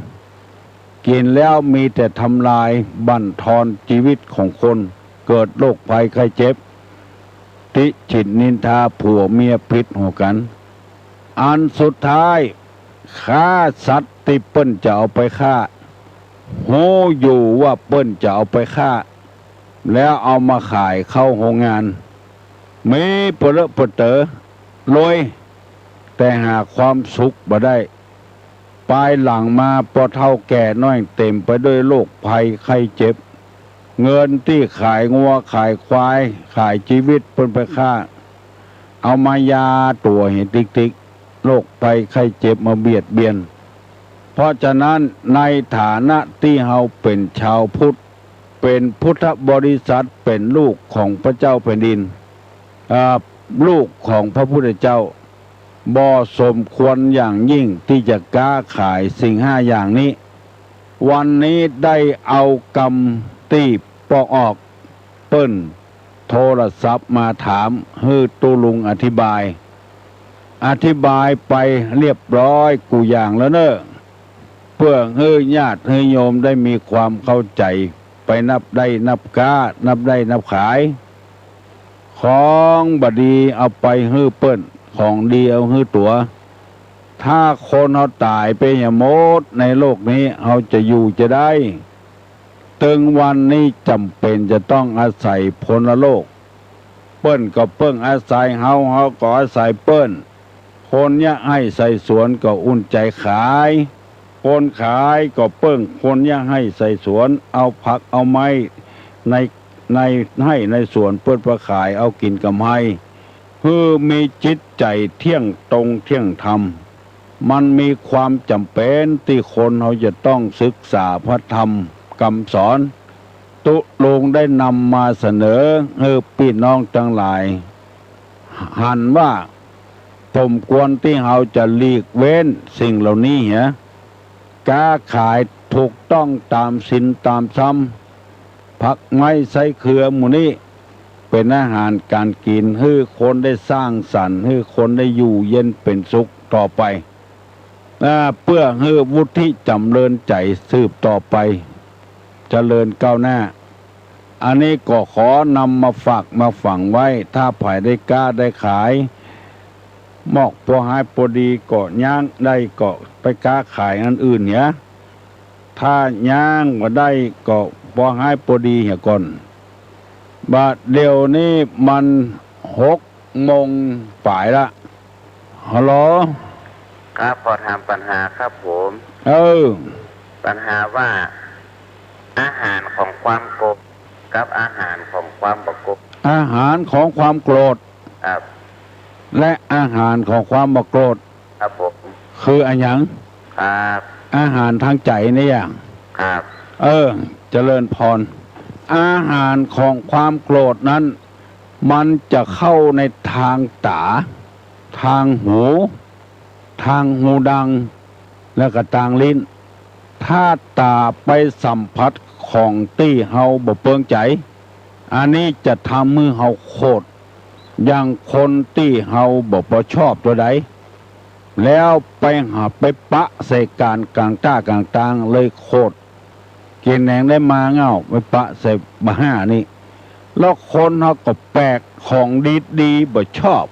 กิ๋นแล้วมีแต่ทำลายบั่นทอนจีวิตของคน เกิดโรคภัยไข้เจ็บ ติฉินนินทาผัวเมียผิดหัวกั๋น อันสุดท้าย ฆ่าสัตว์ตี้เปิ้นจะเอาไปฆ่า ฮู้อยู่ว่าเปิ้นจะเอาไปฆ่า แล้วเอามาขายเข้าโฮงงาน มีเปลือะเปเต๋อ รวย แต่หาความสุขบ่ได้ ปายหลังมาปอเฒ่าแก่น้อยเต๋มไปด้วยโรคภัยไข้เจ็บ เงินตี้ขายงัวขายควาย ขายจีวิตเปิ้นไปฆ่า เอามายาตั๋วเหียติ๊กๆ โรคภัยไข้เจ็บมาเบียดเบียน เพราะฉะนั้นในฐานะตี้เฮาเป๋นชาวพุทธ เป๋นพุทธบริษัท เป๋นลูกของพระเจ้าแผ่นดิน อ่า ลูกของพระพุทธเจ้า บ่สมควรอย่างยิ่งตี้จะก๊าขายสิ่งห้าอย่างนี้ วันนี้ได้เอากำตี้ปอกออก เปิ้นโทรศัพท์มาถาม หื้อตุ๊ลุงอธิบาย อธิบายไปเรียบร้อยกู้อย่างแล้วเน่อ เปื้อหื้อญาติหื้อโยมได้มีความเข้าใจ๋ ไปนับได้นับก๊า นับได้นับขาย ของบ่ดีเอาไปหื้อเปิ้น ของดีเอาหื้อตั๋ว ถ้าคนเฮาต๋ายไปเหียหมดในโลกนี้ เฮาจะอยู่จาใด ตึงวันนี้จ๋ำเป๋นจะต้องอาศัยพรหมโลก เปิ้นก็เปิ้งอาศัยเฮา เฮาก็อาศัยเปิ้น คนเยียะไฮ่ใส่สวนก็อุ่นใจ๋ขาย คนขายก็เปิ้งคนเยียะไฮ่ใส่สวน เอาผักเอาไม้ใน ในไฮ่ในสวนเปิ้นไปขาย เอากิ๋นก๋ำไร หื้อมีจิตใจ๋เที่ยงตรงเที่ยงธรรม มันมีความจ๋ำเป๋นตี้คนเฮาจะต้องศึกษาพระธรรมกำสอน ตุ๊ลุงได้นำมาเสนอหื้อปี้น้องตังหลายหันว่า สมควรตี้เฮาจะหลีกเว้นสิ่งเหล่านี้เหีย ก๊าขายถูกต้องต๋ามศีลต๋ามธรรม ผักไม้ไส้เขือหมู่นี้ เป๋นอาหารก๋านกิ๋น หื้อคนได้สร้างสรรค์ หื้อคนได้อยู่เย็นเป๋นสุขต่อไป อ่า เปื้อหื้อวุฒิจ๋ำเริญใจ๋สืบต่อไป เจริญก้าวหน้า อันนี้ก็ขอนำมาฝากมาฝังไว้ ถ้าใผได้ก๊าได้ขาย มอกปอฮ้ายปอดีก็ย้างได้ก็ไปก๊าขายอันอื่นเหีย ถ้าย้างบ่ได้ก็ปอฮ้ายปอดีเหียก่อน บ่าเดี่ยวนี้มันหกโมงป๋ายละ ฮัลโหล ครับ ขอถามปัญหาครับผม เออ ปัญหาว่า อาหารของความโกรธกับอาหารของความบ่โกรธ อาหารของความโกรธ ครับ และอาหารของความบ่โกรธ ครับผม คืออะหยัง ครับ อาหารตางใจ๋นี่หยัง ครับ เออ เจริญพร อาหารของความโกรธนั้น มันจะเข้าในตางต๋า ตางหู ตางหูดัง แล้วก็ตางลิ้น ถ้าต๋าไปสัมผัสของตี้เฮาบ่เปิงใจ๋ อันนี้จะทำหื้อเฮาโกรธ อย่างคนตี้เฮาบ่ปอชอบเต้าใด แล้วไปหาไปปะใส่ก๋านก๋างต้าก๋างตางเลยโกรธ กิ๋นแหนงได้มาเง่า ไปปะใส่บ่าห้านี่ แล้วคนเฮาก็แปลก ของดีๆ บ่ชอบ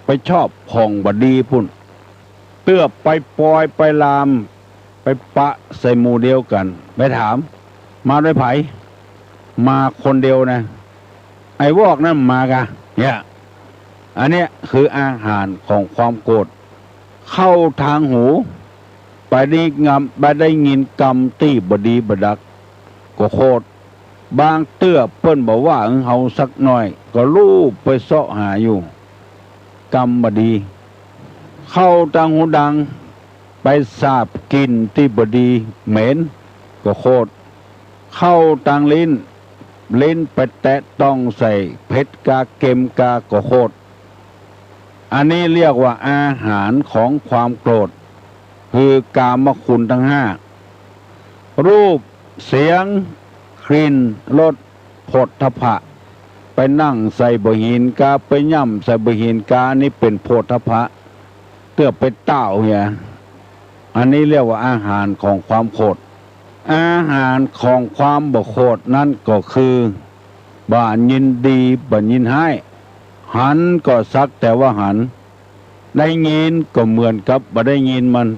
ไปชอบของบ่ดีปุ้น เตื้อไปปอยไปลาม ไปปะใส่หมู่เดียวกั๋น ไปถาม มาด้วยใผ มาคนเดียวนะ ไอ้วอกนั้นมากะ เนี่ย อันเนี้ยคืออาหารของความโกรธ เข้าตางหู ไปได้งำ ไปได้ยินกำตี้บ่ดีบ่ดัก ก็โกรธ บางเตื้อเปิ้นบ่ว่าเฮาสักหน้อย ก็ลูบไปเซาะหาอยู่ กำบ่ดี เข้าตางหูดัง ไปสาบกลิ่นตี้บ่ดีเหม็น ก็โกรธ เข้าตางลิ้น ลิ้นไปแตะต้องใส่เผ็ดกาเค็มกาก็โขด อันนี้เรียกว่าอาหารของความโกรธ คือกามคุณทั้งห้า รูป เสียง กลิ่น รส โผฏฐัพพะ ไปนั่งใส่บ่าหินกา ไปย่ำใส่บ่าหินกา อันนี้เป๋นโผฏฐัพพะ เตื้อไปต้าวเหีย อันนี้เรียกว่าอาหารของความโขด อาหารของความบ่โขดนั้นก็คือ บ่ยินดี บ่ยินฮ้าย หันก็สักแต่ว่าหัน ได้ยินก็เหมือนกับบ่ได้ยินมัน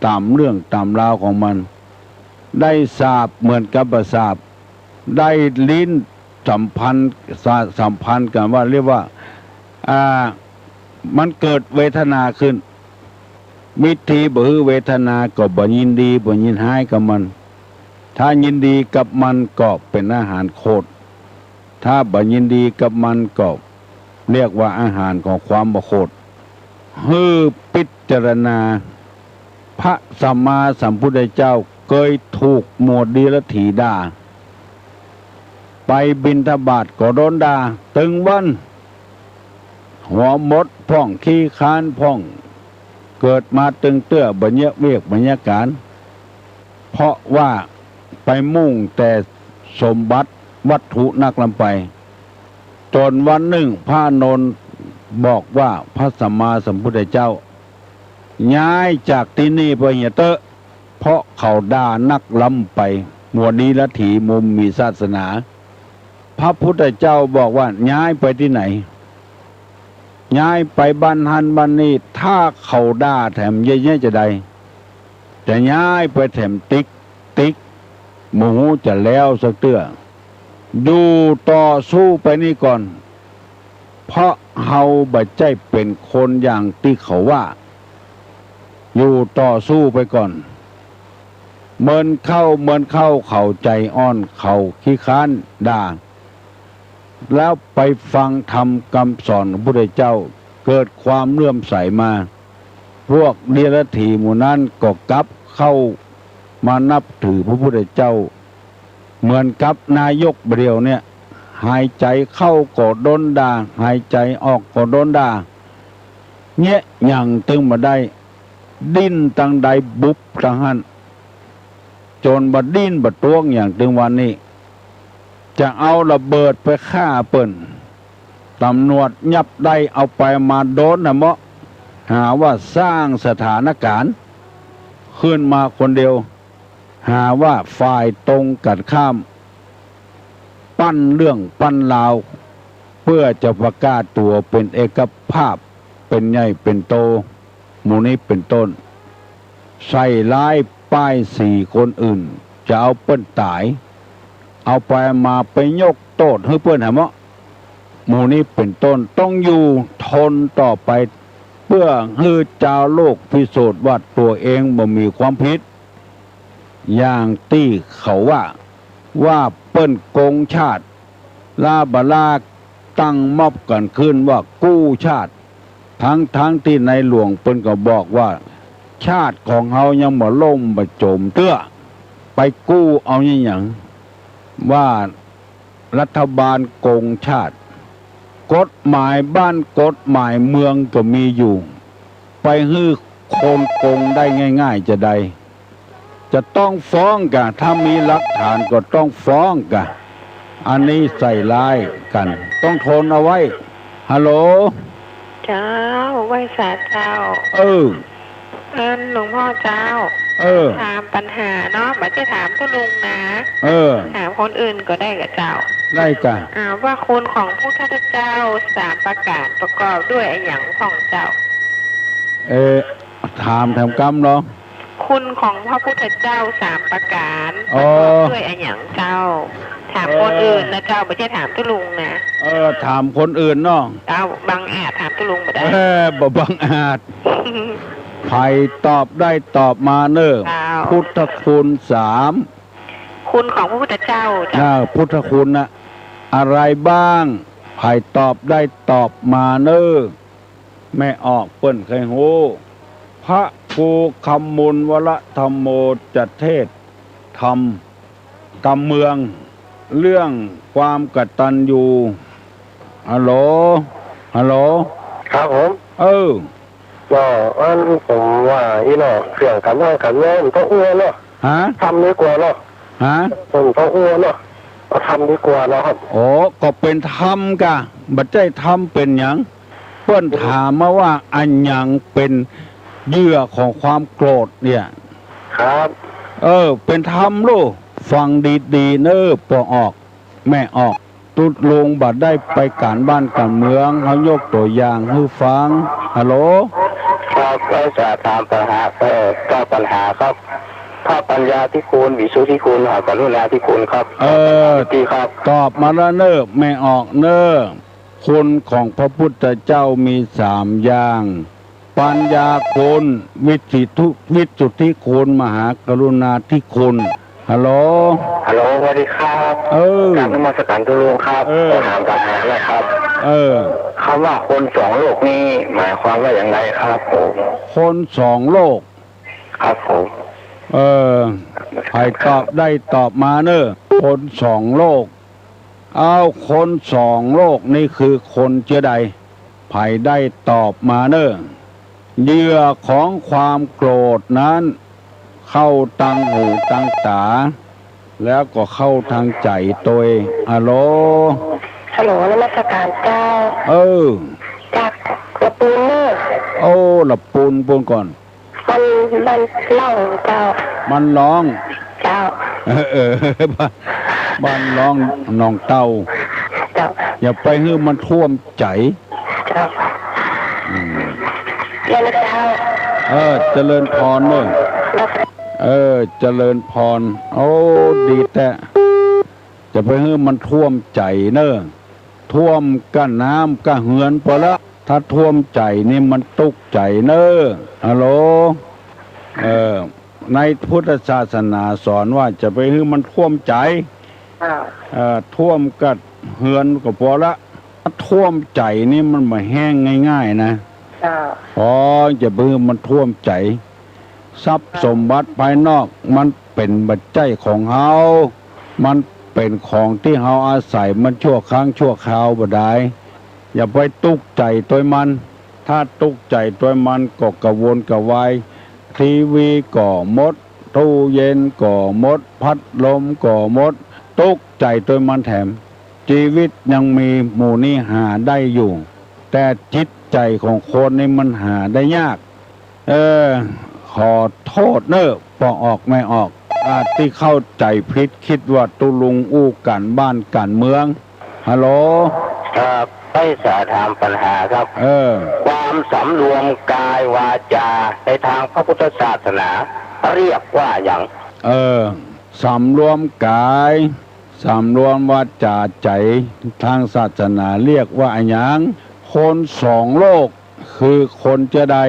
ต๋ามเรื่องต๋ามราวของมัน ได้สาบเหมือนกับบ่สาบ ได้ลิ้นสัมพันธ์ สะ- สัมพันธ์กั๋นว่า เรียกว่า อ่า มันเกิดเวทนาขึ้น วิธีบ่หื้อเวทนาก็บ่ยินดี บ่ยินฮ้ายกับมัน ถ้ายินดีกับมันก็เป๋นอาหารโขด ถ้าบ่ยินดีกับมันก็เรียกว่าอาหารของความบ่โขด หื้อพิจารณา พระสัมมาสัมพุทธเจ้าเกยถูกหมู่เดรัจฉีด่า ไปบิณฑบาตก็โดนด่าตึงวัน หัวหมดพ่อง ขี้คร้านพ่อง เกิดมาตึงเตื้อบ่เยียะเวียกบ่เยียะก๋าน เพราะว่าไปมุ่งแต่สมบัติวัตถุนักล้ำไป จ๋นวันนึ่งพระอานนท์บอกว่า พระสัมมาสัมพุทธเจ้า ย้ายจากตี้นี่ไปเหียเต๊อะ เพราะเขาด่านักล้ำไป หมู่เดรัจฉี หมู่บ่มีศาสนา พระพุทธเจ้าบอกว่า ย้ายไปตี้ไหน ย้ายไปบ้านหั้นบ้านนี่ ถ้าเขาด่าแถมเยียะๆ จาใด จะย้ายไปแถมติ๊กติ๊ก บ่ฮู้จะแล้วสักเตื้อ อยู่ต่อสู้ไปนี่ก่อน เพราะเฮาบ่ใจ้เป๋นคนอย่างตี้เขาว่า อยู่ต่อสู้ไปก่อน เมินเข้า เมินเข้า เขาใจ๋อ่อน เขาขี้คร้านด่า แล้วไปฟังธรรมกำสอนของพระพุทธเจ้า เกิดความเลื่อมใสมา พวกเดรัจฉีหมู่นั้นก็กลับเข้ามานับถือพระพุทธเจ้า เหมือนกับนายกบ่าเดี่ยวเนี่ย หายใจ๋เข้าก็โดนด่า หายใจ๋ออกก็โดนด่า เยียะหยังตึงบ่ได้ ดิ้นตังใดบุบตังหั้น จ๋นบ่ดิ้นบ่ตวงอย่างตึงวันนี้ จะเอาระเบิดไปฆ่าเปิ้น ต๋ำรวจยับได้ เอาไปมาโดนน่ะเมาะ หาว่าสร้างสถานการณ์ขึ้นมาคนเดียว หาว่าฝ่ายตรงกั๋นข้าม ปั้นเรื่องปั้นราว เปื้อจะประกาศตั๋วเป๋นเอกภาพ เป๋นใหญ่เป๋นโต หมู่นี้เป๋นต้น ใส่ร้ายป้ายสีคนอื่น จะเอาเปิ้นต๋าย เอาไปมาไปยกโต้ษหื้อเปิ้นหาเมาะ หมู่นี้เป๋นต้น ต้องอยู่ทนต่อไป เปื้อหื้อจาวโลกพิสูจน์ว่าตั๋วเองบ่มีความผิด อย่างตี้เขาว่า ว่าเปิ้นโกงชาติ ล้าบ่ล้า ตั้งม็อบกั๋นขึ้นว่ากู้ชาติ ทั้งๆ ตี้ในหลวงเปิ้นก็บอกว่า ชาติของเฮายังบ่ล่มบ่จ๋มเตื้อ ไปกู้เอาอะหยัง ว่ารัฐบาลโกงชาติ กฎหมายบ้านกฎหมายเมืองก็มีอยู่ ไปหื้อคนโกงได้ง่ายๆ จาใด จะต้องฟ้องก่ะ ถ้ามีหลักฐานก็ต้องฟ้องก่ะ อันนี้ใส่ร้ายกั๋น ต้องทนเอาไว้ ฮัลโหล เจ้า ไหว้สาเจ้า เออ เอิ้นหลวงพ่อเจ้า เออ ถามปัญหาเนาะ บ่ใจ้ถามตุ๊ลุงนะ เออ ถามคนอื่นก็ได้ก่ะเจ้า ได้ก่ะ อ่า ว่าคุณของพระพุทธเจ้าสามประการประกอบด้วยอะหยังพ่องเจ้า เออ ถามแถมกำเนาะ คุณของพระพุทธเจ้าสามประการ อ๋อ ประกอบด้วยอะหยังเจ้า ถามคนอื่นนะเจ้า บ่ใจ้ถามตุ๊ลุงนะ เออ ถามคนอื่นเนาะ เจ้า บังอาจถามตุ๊ลุงบ่ได้ เออ บ่บังอาจ ใผตอบได้ตอบมาเน่อ เจ้า พุทธคุณสาม คุณของพระพุทธเจ้าเจ้า อ่า พุทธคุณน่ะ อะไรบ้าง ใผตอบได้ตอบมาเน่อ แม่ออกเปิ้นใค่ฮู้ พระครูคำมูลวรธรรมโม จะเทศน์ธรรมกำเมือง เรื่องความกตัญญู ฮัลโหล ฮัลโหล ครับผม เออ ก็อันผมว่าอี้เนาะ เรื่องก๋านบ้านก๋านเมืองมันต้องอู้เนาะ ฮะ ธรรมดีกว่าเนาะ ฮะ มันต้องอู้เนาะ เอาธรรมดีกว่าเนาะครับ โอ้ ก็เป๋นธรรมก่ะ บ่ใจ้ธรรมเป๋นหยัง เปิ้นถามมาว่าอะหยังเป๋นเหยื่อของความโกรธเนี่ย ครับ เออ เป๋นธรรมลูก ฟังดีๆ เน่อ ป้อออก แม่ออก ตุ๊ลุงบ่ได้ไปก๋านบ้านก๋านเมือง เฮายกตั๋วอย่างหื้อฟัง ฮัลโหล ครับ ก็จะถามปัญหา เอ่อ ตอบปัญหาครับ พระปัญญาธิคุณ วิสุทธิคุณ มหากรุณาธิคุณครับ เออ ดีครับ ตอบมาแล้วเน่อ แม่ออกเน่อ คุณของพระพุทธเจ้ามีสามอย่าง ปัญญาคุณ วิสุทธิ วิสุทธิคุณ มหากรุณาธิคุณ ฮัลโหล ฮัลโหล สวัสดีครับ เออ กราบนมัสการตุ๊ลุงครับ เออ ขอถามปัญหาหน่อยครับ เออ คำว่าคนสองโลกนี้หมายความว่าอย่างไรครับผม คนสองโลก ครับผม เออ ใผตอบได้ตอบมาเน่อ คนสองโลก อ้าว คนสองโลกนี่คือคนเจื้อใด ใผได้ตอบมาเน่อ เหยื่อของความโกรธนั้น เข้าตังหูตังต๋า แล้วก็เข้าทางใจ๋ตวย ฮัลโหล ฮัลโหล นมัสการเจ้า เออ จากละปูนเน่อ โอ้ ละปูน ปูนก่อน บ้าน บ้านล่องเจ้า บ้านล่อง เจ้า เออ เออ บ้าน บ้านล่องหนองเต้า เจ้า อย่าไปหื้อมันท่วมใจ๋ เจ้า อืม เจ้านะเจ้า เออ เจริญพรเน่อ เจ้า เออ เจริญพร โอ้ ดีแต๊ จะไปหื้อมันท่วมใจ๋เน่อ ท่วมก้าน้ำก้าเฮือนปอละ ถ้าท่วมใจ๋นี่มันตุ๊กใจ๋เน่อ ฮัลโหล เออ ในพุทธศาสนาสอนว่าจะไปหื้อมันท่วมใจ๋ อ่า เออ ท่วมก้าเฮือนก็ปอละ ถ้าท่วมใจ๋นี่มันบ่แห้งง่ายๆ นะ อ่า อ๋อ จะไปหื้อมันท่วมใจ๋ ทรัพย์สมบัติภายนอกมันเป๋นบ่ใจ้ของเฮา มันเป๋นของตี้เฮาอาศัยมันชั่วครั้งชั่วคราวบ่ดาย อย่าไปตุ๊กใจ๋ตวยมัน ถ้าตุ๊กใจ๋ตวยมันก็กระวนกระวาย ทีวีก็หมด ตู้เย็นก็หมด พัดลมก็หมด ตุ๊กใจ๋ตวยมันแถม จีวิตยังมี หมู่นี้หาได้อยู่ แต่จิตใจ๋ของคนนี่มันหาได้ยาก เออ ขอโต้ษเน่อ ป้อออกแม่ออก อาจตี้เข้าใจ๋ผิด กึ๊ดว่าตุ๊ลุงอู้ก๋านบ้านก๋านเมือง ฮัลโหล ครับ ใค่จะถามปัญหาครับ เออ ความสำรวมกายวาจาในทางพระพุทธศาสนาเรียกว่าหยัง เออ สำรวมกาย สำรวมวาจาใจ๋ ทางศาสนาเรียกว่าอะหยัง คนสองโลก คือคนเจื้อใด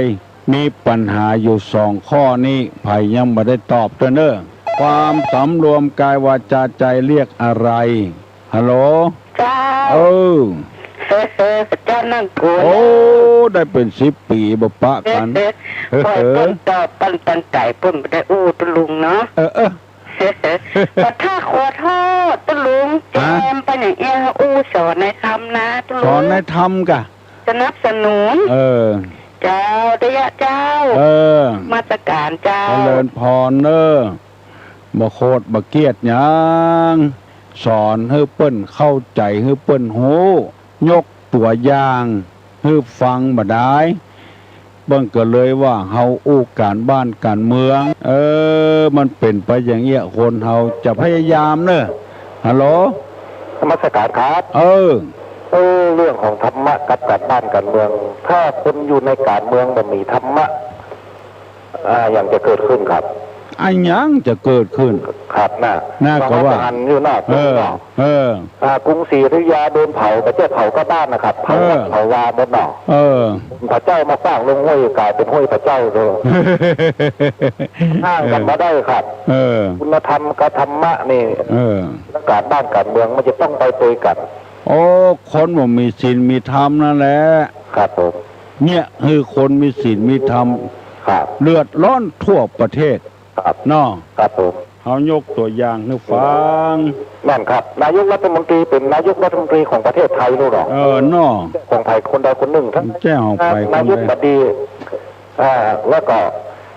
มีปัญหาอยู่สองข้อนี้ ใผยังบ่ได้ตอบเตื้อเน่อ ความสำรวมกายวาจาใจ๋เรียกอะไร ฮัลโหล เจ้า เออ เฮ้อ เฮ้อ เจ้านั่งกู โอ้ ได้เป๋นสิบปี๋บ่ปะกั๋น เฮ้อ เฮ้อ เฮ้อ เปิ้นตอบ เปิ้น เปิ้นใจ๋ เปิ้นบ่ได้อู้ตุ๊ลุงเนาะ เออ เออ ขอโทษ ขอโทษตุ๊ลุง ฮะ แจมไปอย่างเอี้ย อู้สอนในธรรมนะตุ๊ลุง สอนในธรรมก่ะ สนับสนุน เออ เจ้า เดชะเจ้า เออ นมัสการเจ้า เจริญพรเน่อ บ่โขดบ่เคียดหยัง สอนหื้อเปิ้นเข้าใจ๋ หื้อเปิ้นฮู้ ยกตั๋วอย่างหื้อฟังบ่ดาย เปิ้นก็เลยว่าเฮาอู้ก๋านบ้านก๋านเมือง เออ มันเป๋นไปอย่างเอี้ย คนเฮาจะพยายามเน่อ ฮัลโหล นมัสการครับ เออ เออ เรื่องของธรรมะกับก๋านบ้านก๋านเมือง ถ้าคนอยู่ในก๋านเมืองบ่มีธรรมะ อ่า หยังจะเกิดขึ้นครับ อะหยังจะเกิดขึ้น ครับ น่ะ น่าก็ว่า หันอยู่เนาะ เออ เออ อ่า กรุงศรีอยุธยาโดนเผา บ่ใจ้เผาก้าบ้านนะครับ เผาวัด เออ เผาวาหมดเนาะ เออ พระเจ้ามาสร้างลงห้วย ก๋ายเป๋นห้วยพระเจ้าเลย ห่างกั๋นบ่ได้ครับ เออ คุณธรรมกับธรรมะนี่ เออ ก๋านบ้านก๋านเมืองมันจะต้องไปตวยกั๋น โอ้ คนบ่มีศีลมีธรรมนั่นแหละ ครับผม เนี่ย หื้อคนมีศีลมีธรรม ครับ เดือดร้อนทั่วประเทศ ครับ เนาะ ครับผม เฮายกตั๋วอย่างหื้อฟัง นั่นครับ นายกรัฐมนตรีเป๋นนายกรัฐมนตรีของประเทศไทยลูกเนาะ เออ เนาะ ของใผคนใดคนนึ่ง ทั้ง บ่ใจ้ของใผคนใด นายกบดี อ่า แล้วก็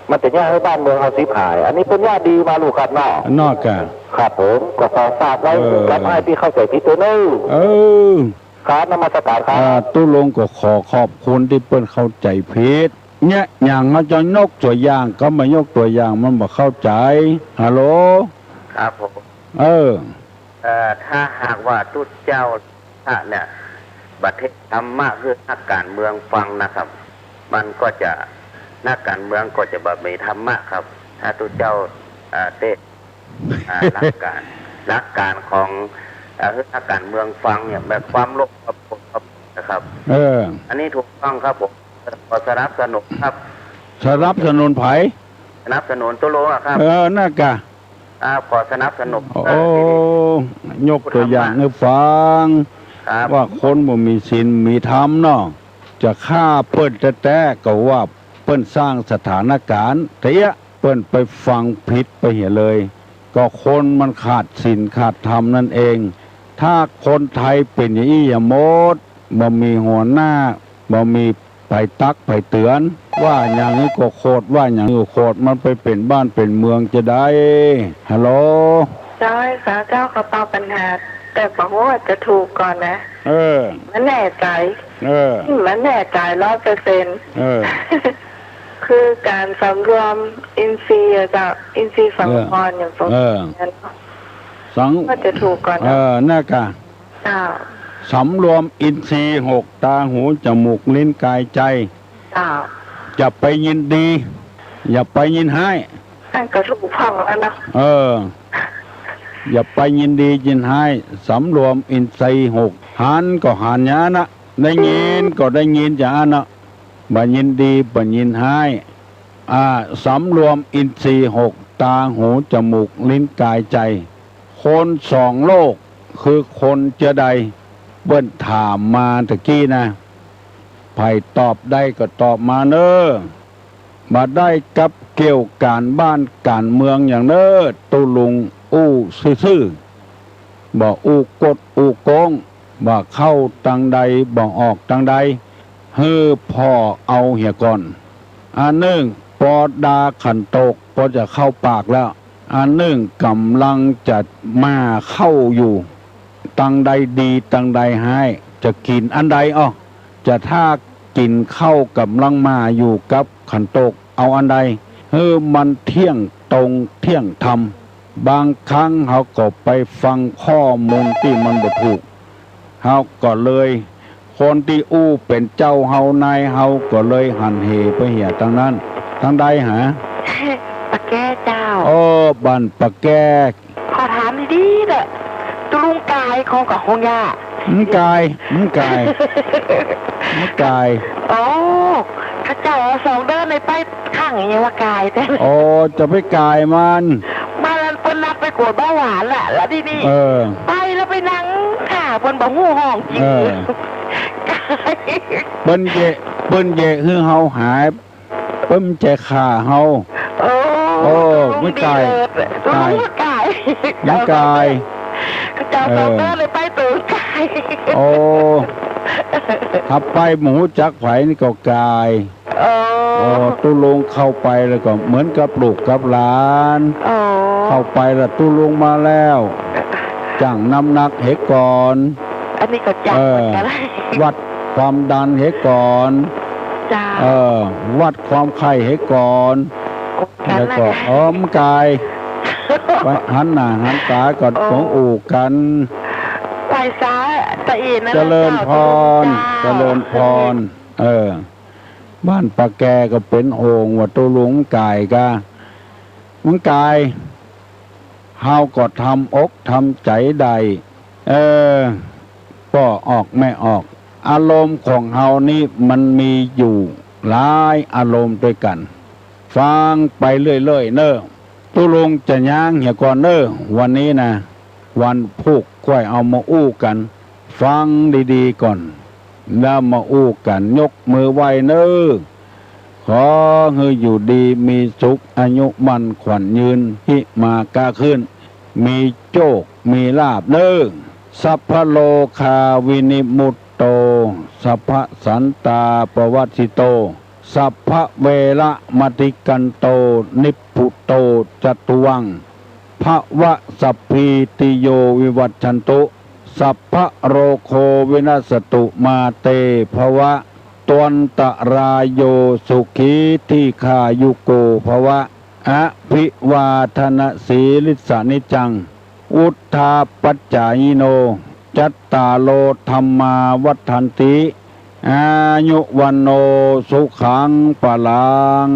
มันจะเยียะหื้อบ้านเมืองเฮาฉิบหาย อันนี้เปิ้นเยียะดีมาลูกครับเนาะ เนาะกะ ครับผม ก็ขอฝากไว้ เออ กับอ้ายตี้เข้าใจ๋ผิดตวยเน่อ เออ ครับ นมัสก๋านครับ อ่า ตุ๊ลุงก็ขอขอบคุณตี้เปิ้นเข้าใจ๋ผิด เนี่ย อย่างเฮาจะยกตั๋วอย่าง ก็มายกตั๋วอย่าง มันบ่เข้าใจ๋ ฮัลโหล ครับผม เออ เอ่อ ถ้าหากว่าตุ๊เจ้าเนี่ย บ่เทศน์ธรรมะหื้อนักก๋านเมืองฟังนะครับ มันก็จะ นักก๋านเมืองก็จะบ่มีธรรมะครับ ถ้าตุ๊เจ้า เอ่อ เตะ อ่า หลักก๋าน หลักก๋านของ เอ่อ หื้อนักก๋านเมืองฟังเนี่ย แบบความโลภ ความโกรธ ความหลงนะครับ เออ อันนี้ถูกต้องครับผม ขอสนับสนุนครับ สนับสนุนใผ สนับสนุนตุ๊ลุงอะครับ เออ นั่นกะ ครับ ขอสนับสนุน โอ้ ยกตั๋วอย่างหื้อฟัง ครับ ว่าคนบ่มีศีลมีธรรมเนาะ จะฆ่าเปิ้นแต๊ๆ ก็ว่าเปิ้นสร้างสถานก๋าน แต่เอี้ยะ เปิ้นไปฟังผิดไปเหียเลย ก็คนมันขาดศีลขาดธรรมนั่นเอง ถ้าคนไทยเป๋นอย่างอี้หมด บ่มีหัวหน้า บ่มีใผตักใผเตื๋อน ว่าหยังก็โขด ว่าหยังก็โขด มันไปเป๋นบ้านเป๋นเมืองจะใด ฮัลโหล เจ้า สาเจ้า ขอตอบปัญหา แต่บ่ฮู้ว่าจะถูกก่อนนะ เออ บ่แน่ใจ๋ เออ บ่แน่ใจ๋ร้อยเปอร์เซ็นต์ เออ คือก๋านสำรวมอินทรีย์อะเจ้า อินทรีย์สังวร เออ อย่างสง เออ นั้น สัง ว่าจะถูกก่อนนะ เออ นั่นกะ เจ้า สำรวมอินทรีย์หก ต๋า หู จมูก ลิ้น ก๋าย ใจ๋ เจ้า อย่าไปยินดี อย่าไปยินฮ้าย นั่นก็ถูกพ่องแล้วเนาะ เออ อย่าไปยินดียินฮ้าย สำรวมอินทรีย์หก หันก็หันอย่างนั้นนะ ได้ยินก็ได้ยินอย่างนั้นนะ บ่ยินดีบ่ยินฮ้าย อ่า สำรวมอินทรีย์หก ต๋า หู จมูก ลิ้น ก๋าย ใจ๋ คนสองโลกคือคนจะใด เปิ้นถามมาตะกี้นะ ใผตอบได้ก็ตอบมาเน่อ บ่ได้กับเกี่ยวก๋านบ้านก๋านเมืองหยังเน่อ ตุ๊ลุงอู้ซื่อๆ บ่อู้ก๊ดอู้โก๊ง บ่เข้าตางใด บ่ออกตางใด หื้อผ่อเอาเหียก่อน อันนึ่งปอดาขันโตกปอจะเข้าปากแล้ว อันนึ่งก่ำลังจะมาเข้าอยู่ ตางใดดีตางใดฮ้าย จะกิ๋นอันใดอ้อ จะถ้ากิ๋นข้าวก่ำลังมาอยู่กับขันโตก เอาอันใด หื้อมันเที่ยงตรงเที่ยงธรรม บางครั้งเฮาก็ไปฟังข้อมูลตี้มันบ่ถูก เฮาก็เลย คนตี้อู้เป๋นเจ้าเฮานายเฮาก็เลยหันเหไปเหียตางนั้น ตางใดหา ปะแก้เจ้า โอ้ บ้านปะแก้ ขอถามดีๆ เต๊อะ ตุ๊ลุงก๋ายของกะฮงยา บ่ก๋าย บ่ก๋าย บ่ก๋าย โอ้ ข้าเจ้าเอาสองเดือนในไปขังอย่างว่าก๋ายแต๊ โอ้ จะไปก๋ายมัน มันเปิ้นนัดไปกวดเบาหวานแหละ แล้วทีนี้ เออ ไปแล้วไปนั่งถ่าเปิ้นบ่ฮู้ฮ้องจริง เออ ก๋าย เปิ้นเยียะ เปิ้นเยียะหื้อเฮาหาย เปิ้นจะฆ่าเฮา โอ้ โอ้ ตุ๊ลุง บ่ก๋าย ดีเลิศ ก๋าย ตุ๊ลุงก๋าย บ่ก๋าย เจ้าสองเดือนเลยไปตุ๊ลุงก๋าย โอ้ ถ้าไปบ่ฮู้จักใผนี่ก็ก๋าย โอ้ โอ้ ตุ๊ลุงเข้าไปแล้วก็เหมือนกับลูกกับหลาน โอ้ เข้าไปแล้วตุ๊ลุงมาแล้ว จั่งน้ำหนักเหก่อน อันนี้ก็จั่ง เออ เหมือนกั๋น วัดความดันเหก่อน เจ้า เออ วัดความไข้เหก่อน โอ้ แล้วก็ กั๋นนะ เออ บ่ก๋าย ไปหันหน้าหันต๋าก่อน โอ้ ก็อู้กั๋น ไหว้สาตะอีนะ เจริญพร เจ้า เจริญพร เออ บ้านปะแก้ก็เป๋นห่วงว่าตุ๊ลุงบ่ก๋ายกา บ่ก๋าย เฮาก็ทำอกทำใจ๋ได้ เออ ป้อออกแม่ออก อารมณ์ของเฮานี่มันมีอยู่หลายอารมณ์ตวยกั๋น ฟังไปเรื่อยๆ เน่อ ตุ๊ลุงจะย้างเหียก่อนเน่อ วันนี้นะ วันพูกค่อยเอามาอู้กั๋น ฟังดีๆ ก่อน แล้วมาอู้กั๋น ยกมือไหว้เน่อ ขอหื้ออยู่ดีมีสุข อายุมั่นขวัญยืน หิมาก้าขึ้น มีโจคมีลาภเน้อ สัพพะโรคาวินิมมุตโต สัพพะสันตาปวัสสิโต สัพพะเวระมะติกันโต นิพพุโตจะตุวัง ภะวะสัพพีติโยวิวัชชันตุ สัพพะโรโควินัสสตุมาเตภวะตวันตะราโยสุขีทีฆายุโกภวะ อภิวาทนสีลิสสะนิจจัง วุฑฒาปัจจายิโน จัตตาโรธัมมาวัฑฒันติ อายุวัณโณสุขังพลัง